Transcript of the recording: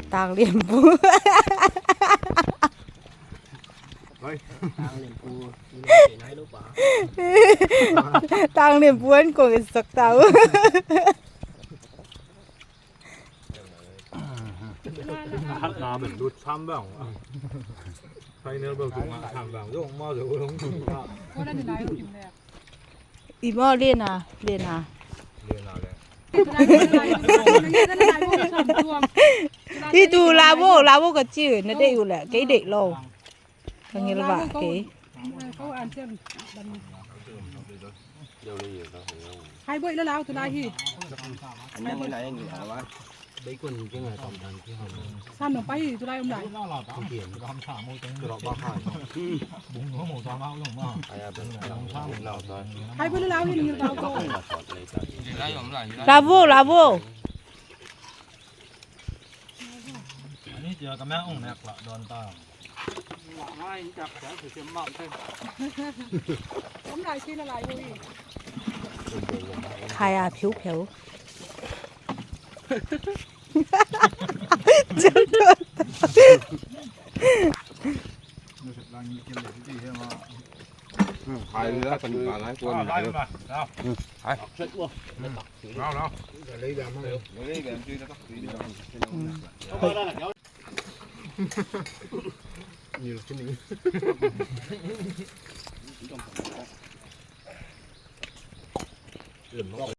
当脸谱。当脸谱anh còn sặc tao. 一毛练啊练啊。Đi tu lá vô cái chữ nó đều là cái đệ lô. Thằng như là vả cái. Hai bữa nó lao từ đây thì. San nó bay từ đây ông lại. Hai bữa nó lao thì như lao cô. 拉vô拉vô。 Ông lại xin là lại vui. 开啊，飘飘。Lùm.